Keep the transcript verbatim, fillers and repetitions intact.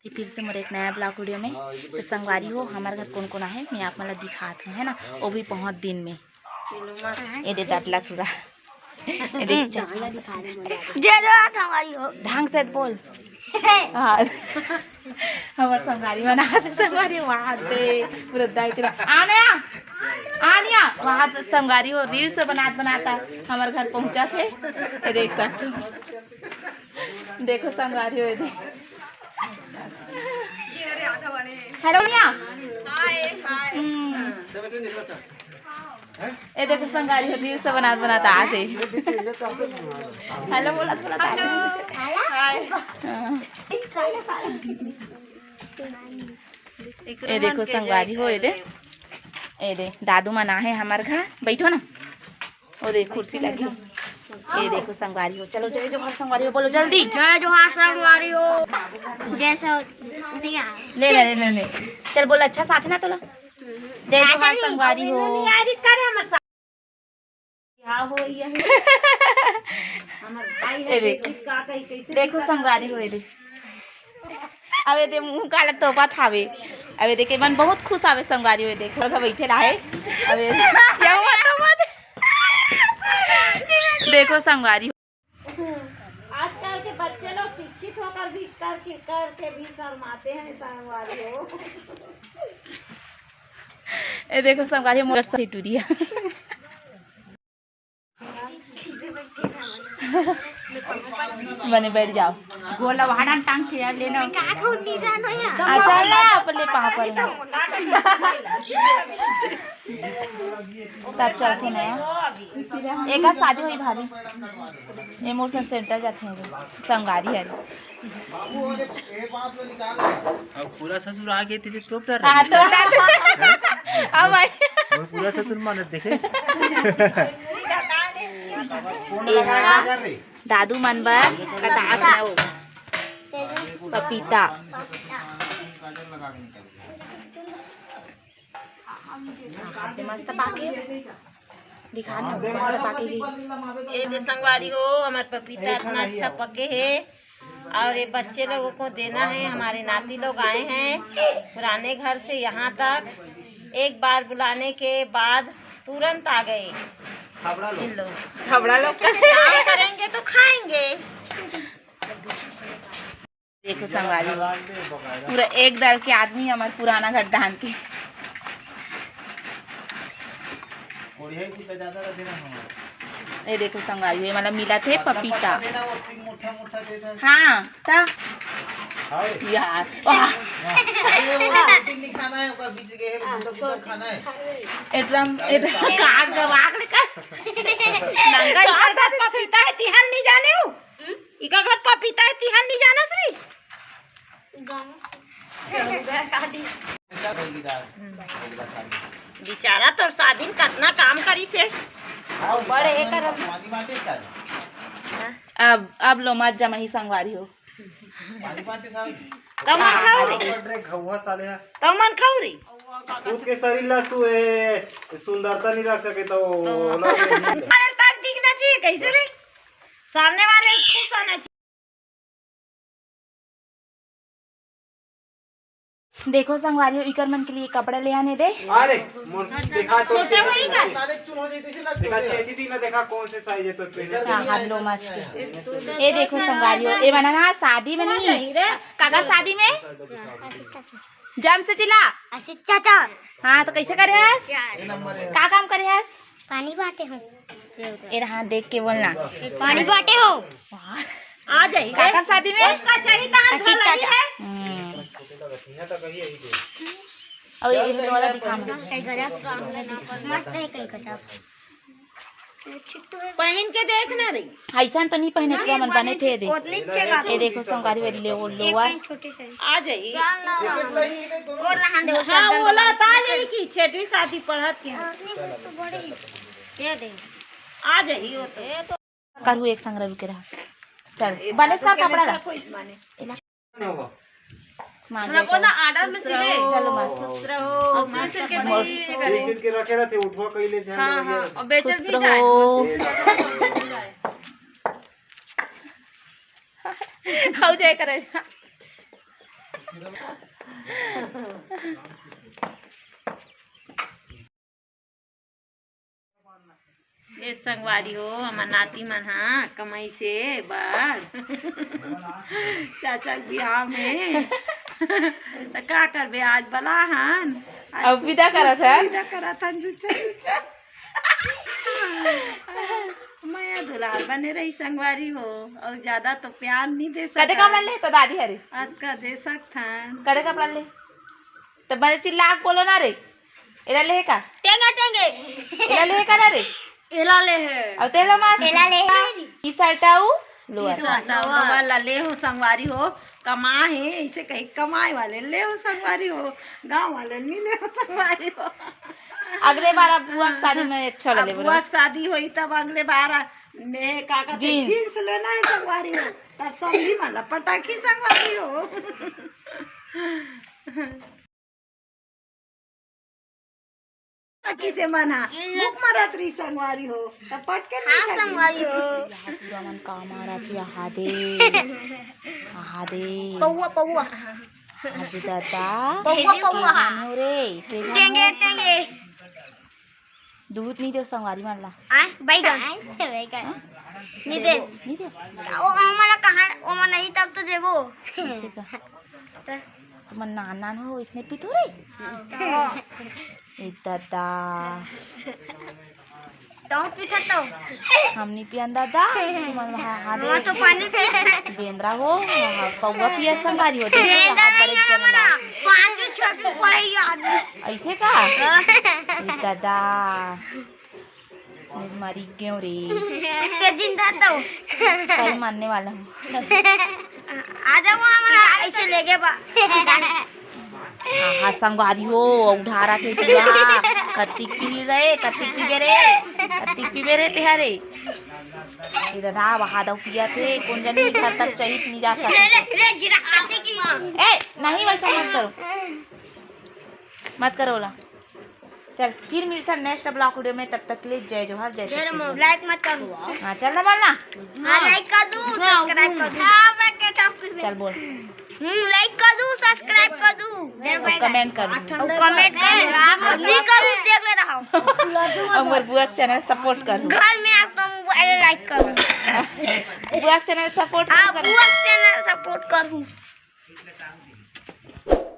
फिर से मोर एक नया vlog video में। तो संगवारी हो, हमर घर कोन कोन आहे, मैं आप मन ला दिखात हूँ, है ना, वो भी बहुत दिन में। ये दे डाटला पूरा। ये देख, जय जवान संगवारी हो। ढंग से बोल। हाँ। हमर संगवारी बनात हे, संगवारी, वाह दे, पूरा दाई तेरा। आने आ, आने आ, वाह दे संगवारी हो, reels बनात बनात हमर घर पहुँचत हे। ये देख सकते हो। देखो संगवारी हो, ये देख। Hello निया। हम्म। ये देखो संगवारी हो, reels बनात बनात आत हे। Hello बोलत बोलत आत हे। हाँ। ये देखो संगवारी हो, ये दे, ये दे, दादू मन आहे हमर घर, बैठो ना। ओ दे, कुर्सी लगी। ये देखो संगवारी हो, चलो जय जोहार संगवारी हो, बोलो जल्दी। जय जोहार संगवारी हो। जय सो-, नहीं आ। ले, ले, ले, ले, ले। चल बोल, अच्छा साथ ना तोला। जय जोहार संगवारी हो। यार, इसका रे हमर साथ। क्या हो ये? हमर भाई ये है, देख। का कही, कैसे देखो संगवारी हो, ये देख। अबे दे मुंह काला तोपत हावे। अबे देख, एमन बहुत खुश हावे संगवारी हो, ये देख। घर बैठे रहे। अबे या मत, मत। देखो संगवारी हो। आजकल के बच्चे लोग शिक्षित होकर भी, करके, करके भी शर्माते हैं संगवारी हो। ये देखो संगवारी हो, मोर से टूरी हे। बने बैठ जाओ। गोला वहाडन टांग के यार लेना। का खाऊं नहीं जानो यार। आ, चल ना, अपने पापा ले। तब चलते ना यार। एक आध शादी हुई भाभी। ये मोर से center जाते हैं, संगवारी है। अब पूरा ससुर आ गए, तुझे तोप डर हाँ, रही है। तो अब भाई। वो पूरा ससुर मानत देखे। दादू मन बर कटात हे वो पपीता। हाथ मस्त पाके दिखा ना, मस्त पाके हे। ये दे संगवारी हो, हमर पपीता इतना अच्छा पके हे। और ये बच्चे लोगों को देना है, हमारे नाती लोग आए हैं पुराने घर से यहाँ तक। एक बार बुलाने के बाद तुरंत आ गए इन लोग। खबड़ा लोग का काम करेंगे तो खाएंगे। देखो संगवारी, पूरा एक दल के आदमी हमर पुराना घर धान के। ये देखो संगवारी, ये वाला मिला थे पपीता। हाँ, ता यार, वाह। एकरा, एकरा का गवाक ले कर। नंगा इधर का पपीता है, तिहार नहीं जाने हो? इका घर पपीता है, तिहार नहीं जाना श्री? बेचारा तोर शादी में कतना काम करी से। बड़े हे कर। अब, अब लो मत जमाही संगवारी हो। तमन खाओ रे। तमन खाओ रे। खुद के शरीर ला सु-, ए, सुंदरता नहीं रख सके तो ओला अरे तक दिखना चाहिए कैसे रे? सामने वाले खुश होना चाहिए। देखो संगवारी हो, इकर मन के लिए कपड़ा ले आने दे। अरे, मोर देखा तो छोटे भाई का। देखा छेदी दी ना, देखा कौन से size है तो पहले। हाँ, हाँ, लो मस्त। ये देखो संगवारी हो, ये बना ना शादी में नहीं। काकर शादी में? जम से चिल्ला। आशिष चाचा। हाँ, तो कैसे करे हस? का काम करे हस? पानी बांटे हूँ। ए रहा, देख के बोलना। पानी बांटे हूँ। आ जाई रे। काकर शादी में? ओका चाहिए तो हाथ आशीष धो लगी चाचा। है। हम्म। अब ये वाला दिखा ना। कई गजब काम है। मस्त है कई गजब। पहन के देख ना रे। ऐसा तो नहीं पहने, पूरा मन बने थे दे। उतने अच्छे का ये देखो संगवारी वाली ले वो एक लोअर। पैंट छोटे से। आ जाई। और रहन दे, वो हाँ, चद्दर ओला वाला। ता जाई कि छेटी शादी पढ़त के। अपने को तो बड़े ही दे दे। आ जाई वो तो। करू एक संग रुके रहा। चल, बने सा कपड़ा ला। कोई माने। मार हमरा दे को ना तो। Order में सिले। चलो मार। खुश रहो, और माँ सिल के और भी करे। सिल के रखे रहते, उठवा कइले जान हाँ, रही है। हाँ, और बेचल खुश भी जाए। रहो। हो जाए करे। ए संगवारी हो, हमर नाती मन ह कमाई से बार चाचा के बिहाव में। त का करबे, आज बला हन, आज अब विदा करत हन। विदा करत हन, जुच्चा जुच्चा। मया दुलार बने रही संगवारी हो, अउ ज्यादा तो प्यार नहीं दे सकत। कते कपड़ा ले तो दादी हरे? अतका दे सकथन। कते कपड़ा ले? तो बने चिल्ला के बोलो ना रे। एला ले का? टेंगे, टेंगे। एला ले का ना रे? एला ले हे। अउ तेला मास? एला ले हे। T-shirt अउ lower। T-shirt अउ lower ला ले हो संगवारी हो। कमा हे, इसे कही कमाए वाले ले हो संगवारी हो, गाँव वाले नहीं ले हो संगवारी हो। अगले बार अब बुआ के शादी में अच्छा ले अब लेबो बुआ ना। के शादी होई तब अगले बार आ, मैं का कहते jeans। Jeans लेना है संगवारी हो, तब समधी मन ला पटाखी संगवारी हो। किसे मन हा भूख मरत रही संगवारी हो, तब पटके नहीं हाँ, सकी। संगवारी हो। यहाँ पूरा मन का मारा थी, आहा दे, आहा दे। पौवा, पौवा। आहा दे दादा। पौवा, पौवा। के जाने हो रे, के जाने टेंगे, हो? टेंगे। दूध नहीं दे संगवारी मन ला। आय, बैगन। आय, बैगन। हाँ? नहीं दे। नहीं दे। ओ, ओ मन ला कहाँ, ओ मन नहीं तब तो देबो। कैसे का? त तुमन नान नान हो, इसने पीथो रे? हाँ। ए दादा। तहूँ पीथो तो? हम नहीं पियन दादा, तुमन वहाँ हाथ वो तो पानी पिए। बेंदरा हो, वहाँ कौवा पिया संगवारी हो, देखो, बेंदरा हाथ बड़े नहीं जन हमारा, लाल। पाँच छह फुट पड़े यार। ऐसे का? हाँ। ए दादा। मरी गेव रे। के जिंदा तो। कल मानने वाला हूँ। आ जाओ हमारा ऐसे लेके बा। हाँ, हाँ, संगवारी हो, उधारा थे पिया। कत्तिक पी रहे, कत्तिक पीबे रे, कत्तिक पीबे रे तेहारे। ए दादा, वहा दो पिया थे, कौन जानी घर तक चहित नहीं जा रे, सकते। रे, रे, गिरा काटे की माँ। ए, नहीं वैसा मत करो। मत करो ओला। चल, फिर मिलथन next vlog video में, तब तक के लिए जय जोहार, जय जय छत्तीसगढ़। Like मत करो। हाँ, चल ना बोलना। हाँ, like कर दू, subscribe कर दू। हाँ, मैं के top पे। चल बोल। हम्म, like कर दू, subscribe कर दू। और comment कर दू। और comment कर दू। और नहीं करू, देख ले रहा हूँ। हमर बुआ के channel support कर दू। घर में आप तुम अरे like करो। बुआ के channel support हाँ, कर दू। बुआ के channel support करू।